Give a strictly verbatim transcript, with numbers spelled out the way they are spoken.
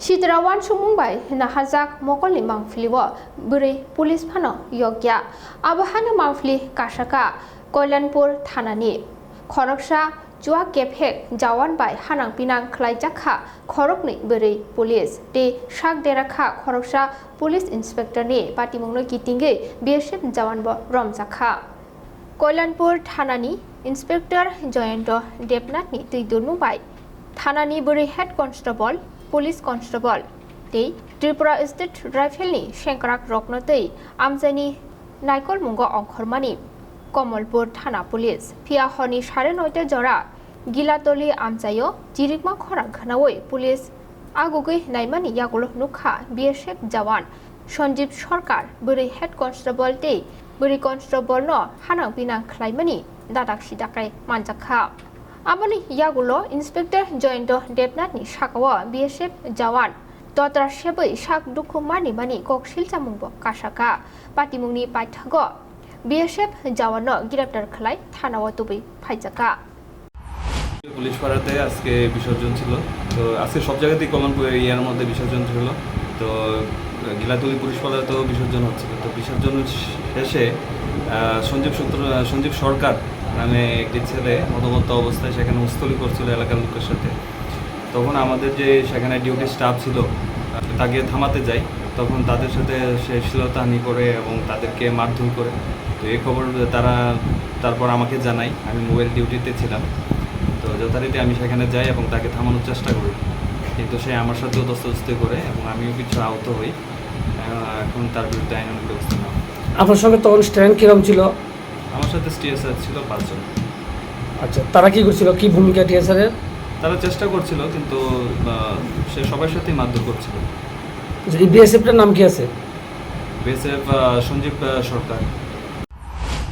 Sitra wansukmung bai nahajak mokolni mangpili o bwrwi police phano yokya. Abo haino mangpili kasaka Koilanpur thanani. Khoroksa chua kephek jawan bai hanang pinang khlaijak kha khoroknwi bwrwi police tei sak dera kha khoroksa police inspector ni patimungno kitingwi B S F jawan bo romjak kha. Koilanpur thanani inspector Jayanta Debnath ni twi durmung bai thanani bwrwi head constable, police constable tei Tripura State Rifle ni sengkrak rokno twi amchaini naikolmungo ongkhormani Komolpur thana police phiya horni sare noita jora Gilatoli amchaio chirikma khorang khnaui police agugwi naimani yagulo nukha B S F jawan Sanjeev Sarkar, bwrwi head constable tei bwrwi constable no hanang pinang khlaimani dadak sidakai manjakha. Aboni yagulo Inspector Jayanta Debnath ni sakao B S F jawan totra sebwi sak dukhu mani mani kok silchamung bo kasaka. Patimungni paithago B S F jawan no greptar khlai thanao tubui phaijakha. Police পাড়াতে আজকে বিসর্জন ছিল। তো আজকে সব জায়গাতেই কমলপুর এরিয়ার মধ্যে বিসর্জন ছিল। তো গিলাতলি পুলিশ পাড়াতেও বিসর্জন হচ্ছিল। তো বিসর্জন শেষে আহ, সঞ্জীব সূত্র আহ, সঞ্জীব সরকার নামে একটি ছেলে মদমত্ত অবস্থায় সেখানে উস্তলি করছিল এলাকার লোকের সাথে। তখন আমাদের যে সেখানে ডিউটি স্টাফ ছিল, তাকে থামাতে যাই। তখন তাদের সাথে সে শ্লীলতাহানি করে এবং তাদেরকে মারধর করে। তো এই খবর তারা তারপর আমাকে জানায়। আমি মোবাইল ডিউটিতে ছিলাম। তো যথারীতি আমি সেখানে যাই এবং তাকে থামানোর চেষ্টা করি। কিন্তু সে আমার সাথেও ধস্তাধস্তি করে এবং আমিও কিছু আহত হই। আহ, এখন তার বিরুদ্ধে আইনানুগ ব্যবস্থা নেওয়া হয়। আপনার সঙ্গে তখন স্ট্যান্ড কিরম ছিল? আমার সাথে টিএসআর ছিল পাঁচজন। আচ্ছা, তারা কি করছিল? কি ভূমিকা টিএসআর এর? তারা চেষ্টা করছিল, কিন্তু আহ, সে সবার সাথেই মারধর করছিল। আচ্ছা, এই বিএসএফ টার নাম কি আছে? বিএসএফ সঞ্জীব আহ, সরকার।